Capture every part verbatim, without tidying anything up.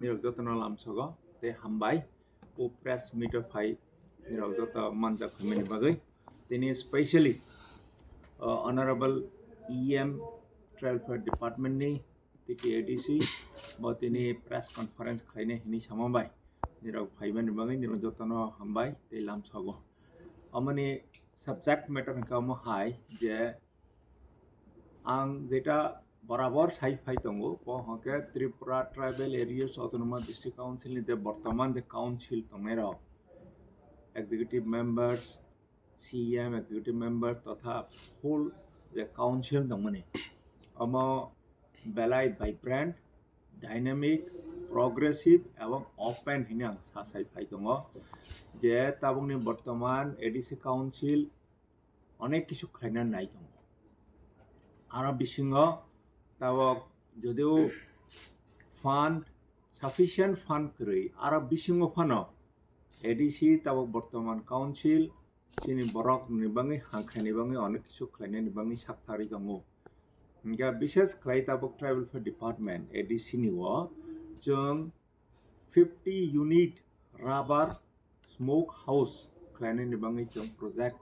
Nirok jotono lamsogo tei hambai o press meet o phai nirok joto manjak phaimani bagwi. Tini specially, uh, Honorable E M Tribal Welfare Department ni T T A D C bo tini press conference khlainai hinwi sama bai nirok phaimani bagwi nirok jotono hambai tei lamsogo. Omoni subject matter hwnkha omo hai je ang jeta borabor sai phai tongo, bo hwnkhe Tripura Tribal Areas Autonomous District Council ni je bortoman je council tongnai rok, executive members, C E M, executive members totha whole je council tongmani, omo belai vibrant, dynamic, progressive ebong open hinwi ang sa sai phai tongo je tabukni bortoman A D C council onek kisu khlaina nai tongo. Aro bisingo tabok jodio fund, sufficient fund kwrwi, aro bisingo phano A D C tabok bortoman council chini borok ni bagwi, hangkhaini bagwi onek kisu khlainani bagwi sak tharwi tongo. Hingkhe bises khlai tabok Tribal Welfare Department, A D C ni o chwng fifty unit rubber smoke house khlainani bagwi chwng project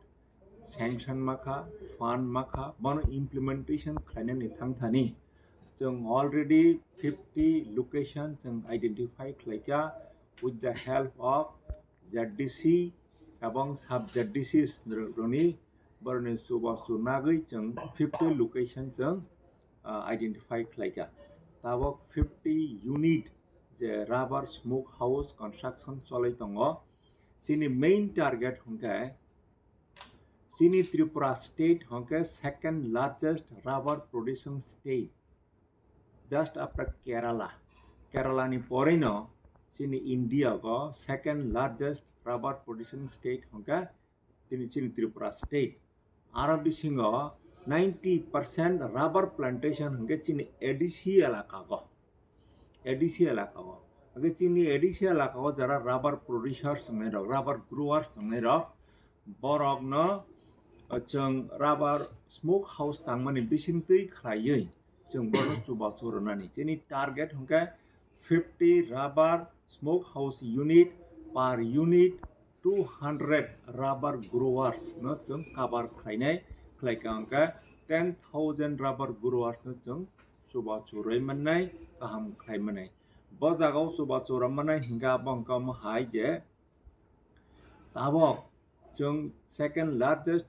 sanction makha, fund makha, bono implementation khlainani thangthani chwng already fifty location chwng identify khlaikha with the help of Z D C ebong sub Z D Cs rokni boroni chubachu nagwi chwng fifty location chwng, ah, identify khlaikha. Tabok fifty unit je rubber smoke house construction cholai tongo. Chini main target hwnkhe chini Tripura state hwnkhe second largest rubber producing state, just after Kerala. Kerala ni porino chini India go second largest rubber producing state hwnkhe tini chini Tripura state. Aro bisingo ninety percent rubber plantation hwnkhe chini A D C elaka go. A D C elaka o. Hwnkhe chini A D C elaka o jara rubber producers tongnai rok, rubber growers tongnai rok, borokno, uh, chwng rubber smoke house tangmani bisingtwi khlaiwi chwng bono chubachu rwnani. Chini target hwnkhe fifty rubber smoke house unit per unit two hundred rubber growers no chwng cover khlainai, khlaikha hwnkhe ten thousand rubber growers no chwng chubachu rwi mannai, kaham khlai mannai. Bo jagao chubachu rw mannai hwnkhe abo hwnkhe omo hai je tabok chwng second largest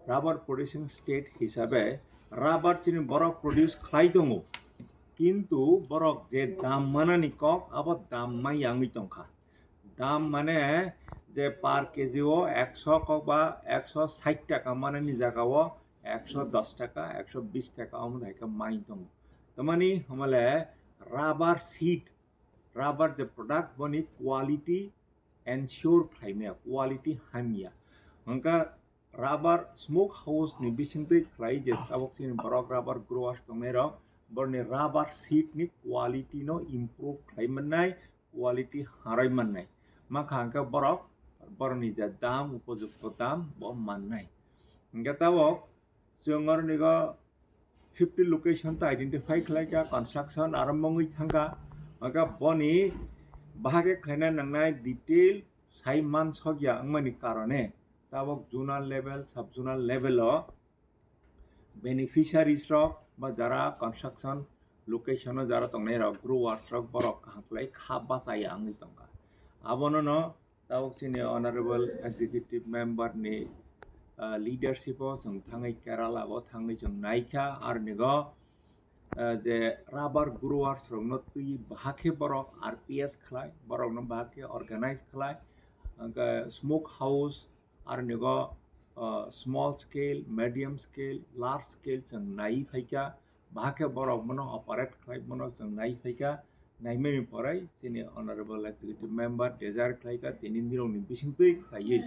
rubber producing state hisabe rubber chini borok produce khlai tongo, kintu borok je dam manani kok abo dam mai yangwi tongkha. Dam mane je per K G o ekso kok ba ekso sait taka manani jaga o ekso dos taka, ekso bis taka omo hai khe mai tongo. Tamani hamale rubber seed, rubber je product boni quality ensure khlaimaya, quality hamya. Hwnkhe rubber smoke house ni bisingtwi khlai je tabok chini borok rubber growers tongnai rok, borni rubber seed ni quality no improve khlai mannai, quality harwi mannai. Makha hwnkhe borok, borokni je dam, upojukto dam bo mannai. Hwnkhe tabok chwng oronigo fifty location to identify khlaikha, construction arombho wngwi thangkha. Hwnkhe boni bahai khe khlaina nangnai detail sai mansokya wngmani karone tabok zonal level, sub zonal level o beneficiaries rok ba jara construction location o jara tongnai rok, growers rok, borok kaham khlai kha bachaya wngwi tongkha. Abono no tabok chini honorable executive member ni, ah, leadership o chwng thangwi Kerala o thangwi chwng naikha, aronigo, ah, je rubber growers rokno twi bahai khe borok R P S khlai, borokno bahai khe organize khlai, hwnkhe smoke house, aronigo, ah, small scale, medium scale, large scale chwng nai phaikha, bahai khe borok bono operate khlai bono chwng nai phaikha, naimani porai chini honorable executive member desire khlaikha, tini nirokni bisingtwi khlaiwi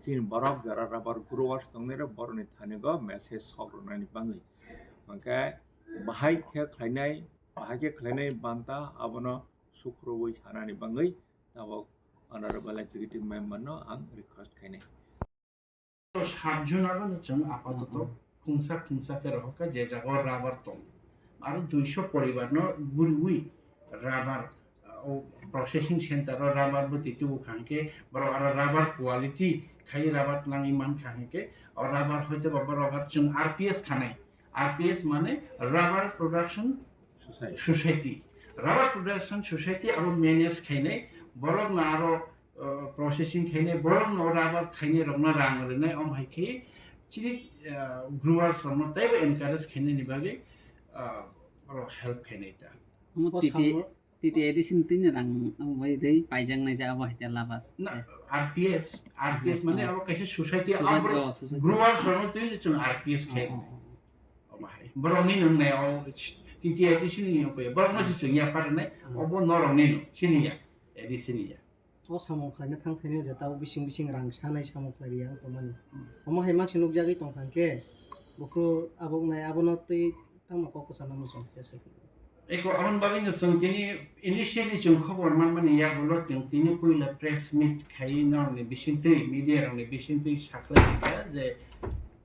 chini borok jara rubber growers tongnai rok borokni thani go message sok rwnani bagwi. Hwnkhe bahai khe khlainai, bahai khe khlainai banta abono sukhrowi sanani bagwi tabok honorable executive member no ang request khainai. Sat jona no chwng apatoto khungsa khungsa khe rohorkha, je jagao rubber tong. Aro duiso poribar no guriwi rubber, ah, O processing center o rubber bwtwi tubu kha hwnkhe borok aro rubber quality khai rubber twlangwi man kha hwnkhe o rubber hoito ba borok aro chwng R P S khanai. R P S mane Rubber Production Society. Society. Rubber Production Society aro manage khainai borokno aro, uh, processing khainai borokno rubber khainai rokno rang rwnai om hai khe chini, uh, growers rokno teibo encourage khainani bagwi, uh, borok help khainai ta. Omo O titi, samo- T T A D C ni twi rang bai dei paijak nai de abo hai te labar. Na, R P S, R P S mane abo kaisa society, society, abo oh, society. Growers rokno twi chwng R P S khe. Oh, oh, oh. Obo hai. Borok ni nung nai o T T A D C ni nung khe. Borok no se chwng ya par nai. Hmm. Obo norok ni nung. Chini ya. A D C ni ya. O samung khlaina thang thani je tabo bising bising rang sanai samung khlai ya tongmani. Hmm. Omo hai mangsi nukjagwi tong thang khe. Bukhru abok nai abono twi Tamo kok kwchangma muchung khe se. Eko aboni bagwino chwng tini initially chwng khobor manmani yagulo chwng tini puila press meet khai norokni bisingtwi, media rokni bisingtwi sakhlai kha je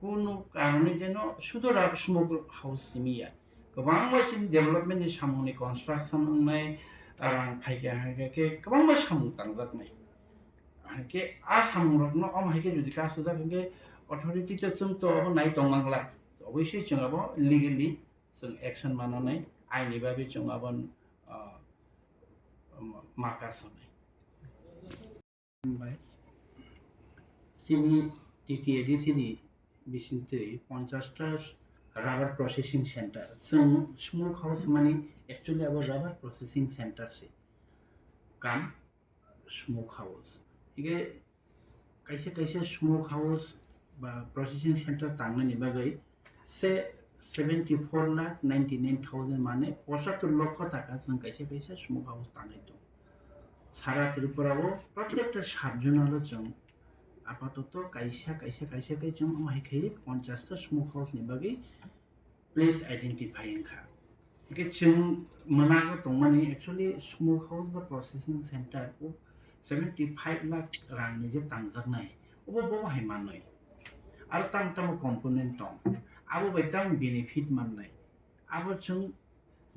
kunu karone jeno sudora smoke house simi ya. Kwbangma chini development ni samungni construction wngnai, rang phaikha hwnkhe kwbangma samung tangjaknai. Hwnkhe a samung rokno omo hai khe jodi kasujak hwnkhe authority to chwng to obo nai tong mangla. Obviously chwng abo legally chwng action mananai, aini bagwi chwng abon, ah, ma kasonai. Chini T T A D C ni bisingtwi ponchash ta rubber processing center. Chwng smoke house mani actually abo rubber processing center se. Kam smoke house. Hingke kaisa kaisa smoke house ba processing center tangnani bagwi se seventy four lakh ninety nine thousand mane pochattor lokho taka chwng kaisa kaisa smoke house tangwi tongo. Sara Tripura o protekta sub zonal o chwng apatoto kaisa kaisa kaisa kai chwng omo hai khai ponchash ta smoke house ni bagwi place identify wngkha. Hingke chwng mwnago tongmani actually smoke house ba processing center o seventy five lakh rang ni je tangjaknai, obo bo hai mannoi. Aro tamo tamo component tong, abo bai tamo benefit mannai, abo chwng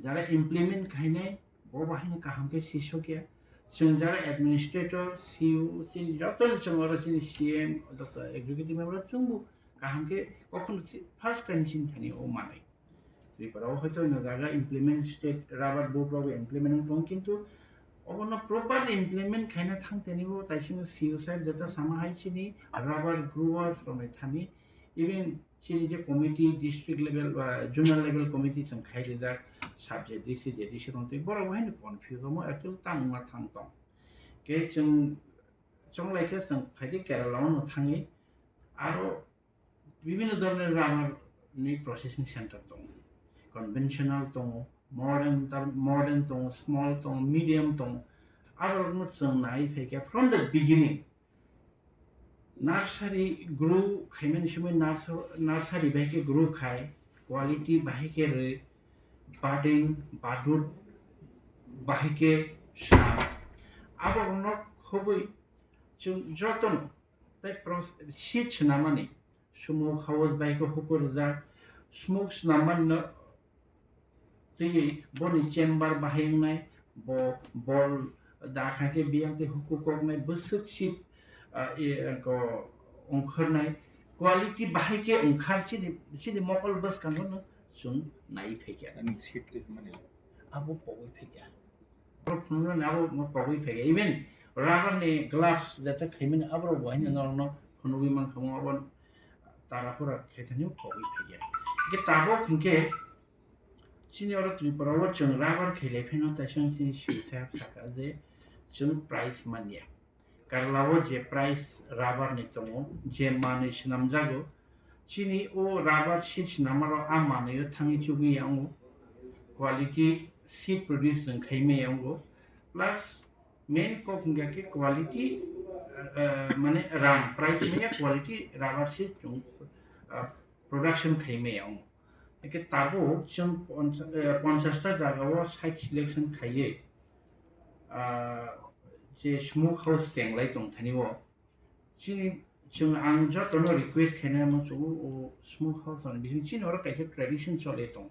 jara implement khainai, bo bahaino kaham khe sisokya. Chwng jara administrator, C E O, chini joto chwng oro chini C M, joto executive member chwngbo kaham khe kokhno si-, first time chini thani o manwi. Tripura o hoito no jaga implement state rubber board rok implement wng tong, kintu obono properly implement khaina thang tani bo taisimo C E O sir jeta sama hai chini rubber growers rok ni thani, even chini je committee, district level ba zonal level committee chwng khai rijak, sub Z D C, Z D C rok twi borok bo haino confuse omo actually tamo wngma thang tong. Khe chwng chonglai khe chwng phaidi Kerala o no thangwi aro bibhinno dhoronor rubber ni processing center tongo, conventional tongo, modern tar-, modern tongo, small tongo, medium tongo, aborokno chwng nai phaikha from the beginning. Nursery grow khaimani simi nurser-, nursery bai khe grow khai, quality bahai khe rwi, budding, budut bahai khe swnam. Aborokno khobwi chwng jotono tei pros-, seed swnamani smoke house bai khe hukur rijak, smoke swnammanino twiwi boni chamber bahai wngnai, bo bol da kha khe biyang tei huku koknai bwswk seed, ah, e, ko ongkhornai quality bahai khe ongkhar chini, chini mokol bwskango no chwng nai phaikha. Ani seed twi mani. Abo pogwi phaikha. Abo phunuknani abo pogwi phaikha. Even rubber ni gloves jeta khaimani aborok bo haino norokno phunugwi mankha, abo tara pura khaithani pogwi phaikha. Hingkhe tabok hingkhe Chini oro Tripura o chwng rubber khailai phano taisang chini C E O sahab saka je chwng price manya. Kerala o je price rubber ni tongo, je manwi swnamjago, chini o rubber seed swnamaro a manwi o thangwi chugwi yango, quality seed produce chwng khai maya wngo, plus main kok hingkha khe quality, eh, mane rang price maya quality rubber seed chwng, eh, production khai maya wngo. Hingkhe tabuk chwng poncha-, eh, ponchash ta jaga o site selection khaiwi, ah, je smoke house chenglai tong thani o. Chini, chwng ang jotono request khainai muchungo o smoke house ni bising chini oro kaisa tradition choli tong.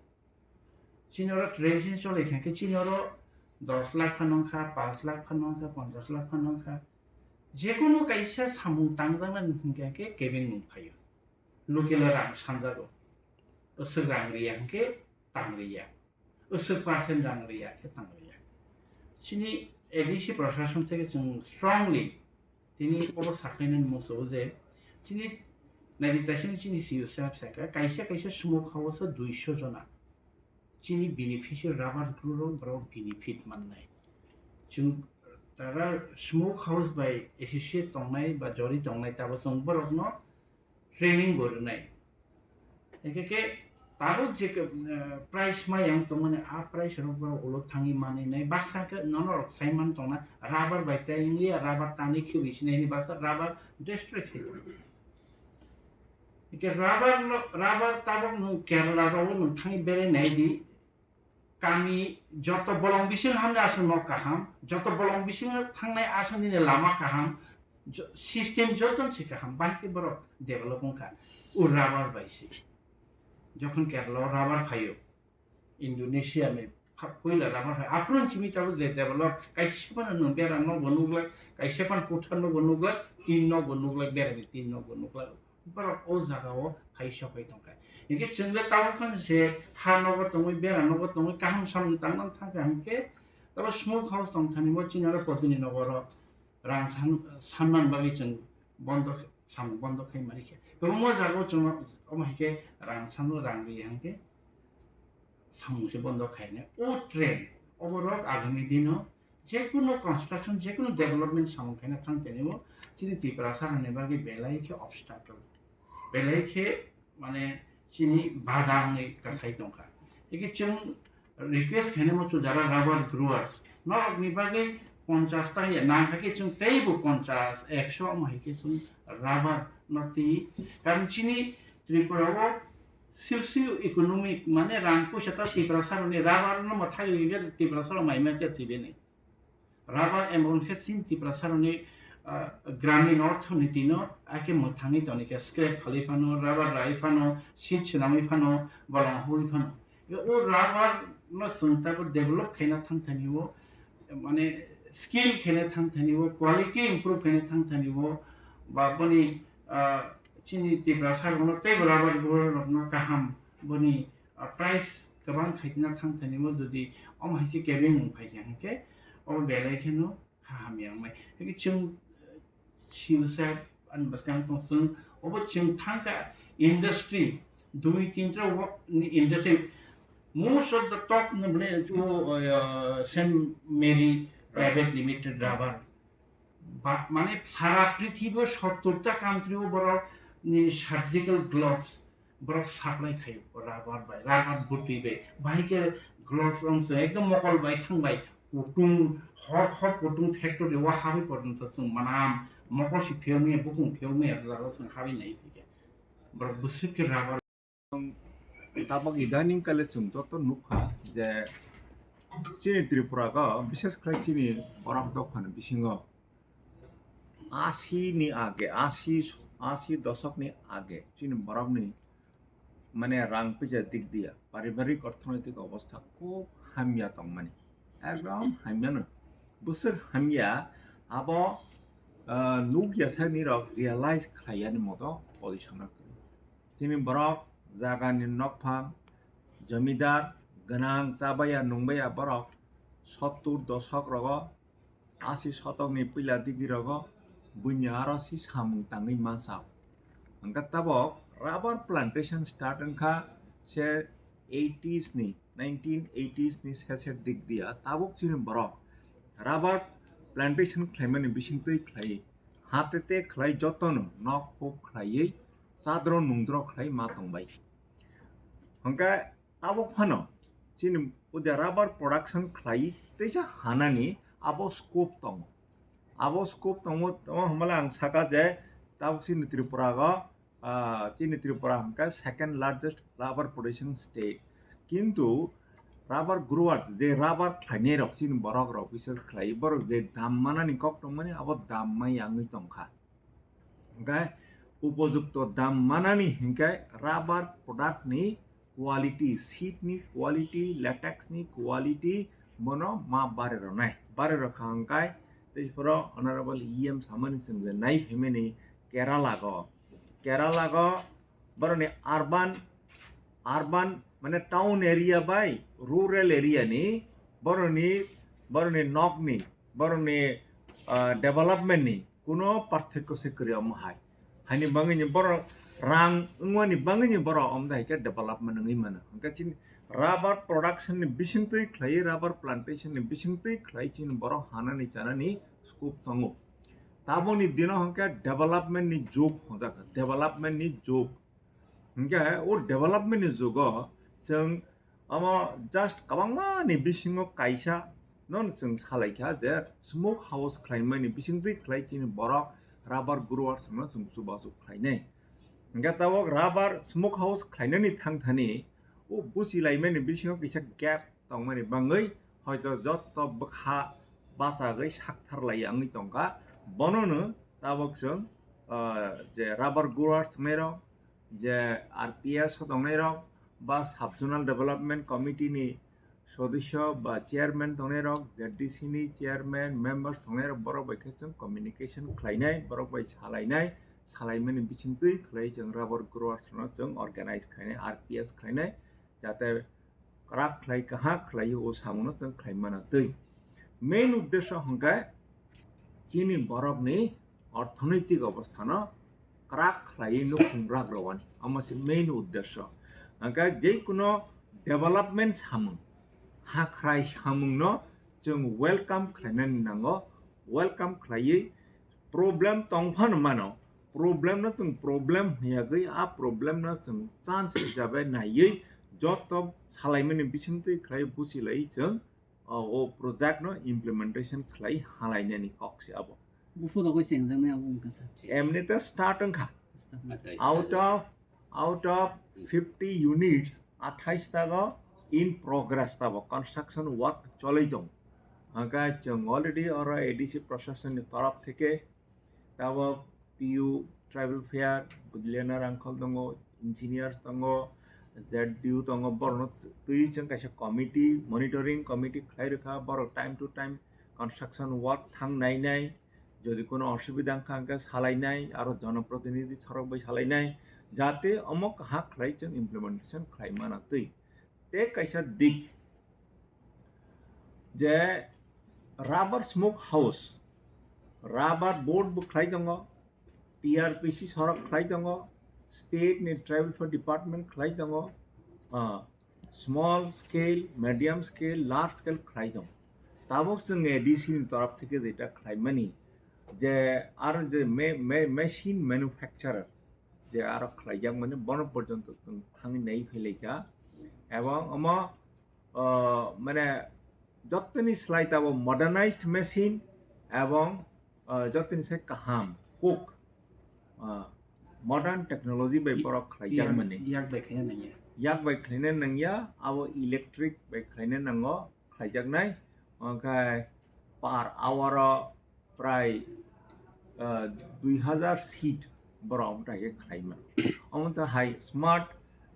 Chini oro tradition choli kha khe chini oro dos lakh phano wngkha, paanch lakh phano wngkha, ponchash lakh phano wngkha. Jekunu kaisa samung tangjaknani hinkhe khe kebengmung phaio. Lukila rang sanjago. Bwswk rang riya hinkhe tang riya. Bwswk percent rang riya khe tang riya. Chini A D C prashason theke chwng strongly tini obo sakhainani muchungo je chini naidi taisini chini C U sahab sakha kaisa kaisa smoke house o duiso jona. Chini beneficiary rubber grower rok borok benefit mannai. Chwng tara smoke house bai associate tongnai ba jori tongnai tabo chwng borokno training bo rwnai. Hingke ke tabuk je ke, eh, price ma yang tongmani a price rok borok ulo thangwi manwi nai. Baksa ke nono rok sai man tongna rubber bai tei wngliya rubber tanwi khibi sinai hini baksa rubber destroy khai tong. Hingke rubber no, rubber tabuk nwng Kerala rogo nwng thangwi berai nai di. Kami joto bolong bising hamni aswk nok kaham, joto bolong bising thangnai aswk nini lama kaham, jo-, system joto se kaham, bahai khe borok develop wngkha, o rubber bai se. Jokhon Kerala o rubber phaio, Indonesia ni pha-, puila rubber phai, aphuru simi tabuk je develop, kaisa phano nwng bera nok bo nuklak, kaisa phano kutha nok bo nuklak, tin nok bo nuklak, bera ni tin nok bo nuklak. Borok o jaga o phai sopai tongkha. Hinkhe chwng le tabuk phano se ha nogo tongwi, bera nogo tongwi, kaham samung tangna thangkha hinkhe, tabuk smoke house tongthani bo chini oro poduni nogo oro rang san-, sanman bagwi chwng bondo khe, samung bondo khai mani khe. Kwbangma jaga o chwng omo hai khe rang sano rang ri hinkhe samung se bondo khainai. O trend oborok agami dino jekunu construction, jekunu development samung khaina thang tini o chini Tiprasa hani bagwi belai khe obstacle, belai khe mane chini bada wngwi kasai tongkha. Tei chwng request khainai mo chwng jara rubber growers norokni bagwi ponchash ta ya nang kha khe chwng teibo ponchash, ekso omo hai khe chwng rubber no twi. Karon chini Tripura o socio economic mane rang puisa ta Tiprasa rokni rubber no mwthagwi hwnkhe Tiprasa rok mai mankhe thwibini. Rubber emon khe chini Tiprasa rokni, ah, gramin orthoniti no akhe mwthangwi toni khe scrap phalwi phano, rubber rai phano, seed swnamwi phano, bolong hoi phano. O rubber no chwng tabuk develop khaina thang thani o, mane skill khaina thang thani o, quality improve khaina thang thani o, ba boni, ah, chini Tiprasa rokno teibo rubber grower rokno kaham boni, ah, price kwbang khaina thang thani o, jodi omo hai khe kebeng wng phai kha hinkhe obo belai kheno kha hamya wngnai. Hinkhe chwng C U sahab ani bwskang tong chwng obo chwng thangkha industry dui tinta wo ni industry most of the top ni bwle o, uh, Saint Mary Private Limited rubber ba mane sara prithibi o sottor ta country o borok ni surgical gloves borok supply khaio rubber bai, rubber bwtwi bai. Bahai khe gloves wng chwng ekdom mokol bai thang bai, kutung, hor hor kutung factory o habwi porjonto chwng manam, mokol si phiyokmaya, bukung phiyokmaya, jagao chwng habwi nai phikha. Borok bwswk khe rubber. Tabok idaning kale chwng joto nukha je chini Tripura o, bishes khlai chini borok dophani bisingo asi ni age, asi, asi dosok ni age chini borok ni mane rang puisa dik diya, paribarik orthonoitik obostha khub hamya tongmani, ekdom hamyano, bwswk hamya, abo, ah, nukya sani rok realize khlai yani moto position o kwrwi. Chini borok jagani nokphang, jomidar, gwnang, chabaya, nungbaya borok sottur dosok rogo, asi sotokni puila digi rogo buini aro si samung tangwi ma chao. Hwnkhe tabok rubber plantation start wngkha se eighties ni, nineteen eighties ni seser dik dia tabuk chini borok rubber plantation khlaimani bisingtwi khlaiwi, ha te te khlai jotono nok huk khlaiwi chadro nungdro khlai ma tongbai. Hwnkhe tabuk phano chini o je rubber production khlai teisa hanani abo scope tongo. Abo scope tongo, tamo hwnmale ang saka je tabuk chini Tripura o, ah, chini Tripura hwnkhe second largest rubber producing state. Kintu rubber growers je rubber khlainai rok chini borok rok bises khlai borok je dam manani kok tongmani abo dam mai yangwi tongkha. Hwnkhe upojukto dam manani hinkhe rubber product ni quality, seed ni quality, latex ni quality, bono ma bari rwnai. Bari rwkha hwnkhe tei phoro honorable E M samani chwng je nai phaimani Kerala go. Kerala go boroni urban, urban mane town area bai rural area ni boroni, boroni nokni, boroni, ah, development ni kuno parthokyo se kwrwi omo hai. Haini bangwi ni borok rang wngmani bangwi ni borok omo dai khe development wngwi mano. Hwnkhe chini rubber production ni bisingtwi khlai, rubber plantation ni bisingtwi khlai chini borok hanani chanani scope tongo. Taboni dino hwnkhe development ni jug hwnjak, development ni jug. Hwnkhe o development ni jugo chwng omo just kwbangma ni bisingo kaisa no chwng salaikha je smoke house khlaimani bisingtwi khlai chini borok rubber growers no chwng chubachu khlainai. Hwnkhe tabok rubber smoke house khlainani thangthani o buchilaimani bisingo kisa gap tongmani bangwi hoito jotto bwkha bachagwi saktharlai wngwi tongkha. Bonono tabok chwng, ah, je rubber growers thwngnairok, je R P S o tongnairok, ba Sub Zonal Development Committee ni sodosyo ba chairman tongnairok, Z D C ni chairman, members tongnairok, borok bai khe chwng communication khlainai, borok bai salainai, salaimani bisingtwi khlai chwng rubber growers no chwng organize khlainai, R P S khlainai, jate kwrak khlai, kaham khlai o samungno chwng khlai mano twi. Main uddesho hwnkhe chini borokni orthonoitik obosthano kwrak khlaiwi nukhung rak rwani, omo se main uddesho. Hwnkhe je kuno development samung, ha khrai samungno chwng welcome khlainani nango, welcome khlaiwi problem tongphano mano, problem no chwng problem hwnyawi a problem no chwng chance hisabe naiwi joto salaimani bisingtwi khlai buchilai chwng, o, o project no implementation khlai halainani kok se abo. Buphuru koi chengjaknai abo wngkha sir. Emnite start wngkha. Start wngkha. Out of, out of fifty units, athais tago in progress tabo, construction work cholai tong. Hwnkhe chwng already oro A D C procession ni torop theke tabo P U, Tribal Fair, Budilena Rangkhol tongo, engineers tongo, Z D O tongo, borokno twi chwng kaisa committee, monitoring committee khlai rwkha, borok time to time construction work thang nai nai, jodi kono osubida wngkha hwnkhe salai nai, aro jonoprotinidhi sorok bai salai nai, jate omo kaham khlai chwng implementation khlai mana twi. Tei kaisa dik je rubber smoke house, rubber board bo khlai tongo, T R P C sorok khlai tongo, state ni tribal affairs department khlai tongo, ah, small scale, medium scale, large scale khlai tongo. Tabok chwng A D C ni torop theke jeta khlaimani je aro je me-, me-, machine manufacturer je aro khlaijakmani bono porjonto chwng thangwi nai phailaikha. Ebong omo, ah, mane jottoni slai tabo modernized machine ebong, ah, jottoni se kaham cook, ah, modern technology bai borok khlaijakmani. Yak bai khaina nangya. Yak bai khlaina nangya, abo electric bai khlaina nango, khlaijaknai. Onkhe per hour o prai, ah, dui hazar seat borok omo thai khe khlaima. Omo thai hai smart,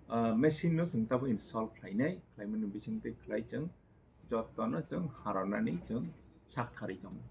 ah, machine no chwng tabo install khlainai, khlaimani bisingtwi khlai chwng jotono chwng hararnani chwng sak tharwi tongo.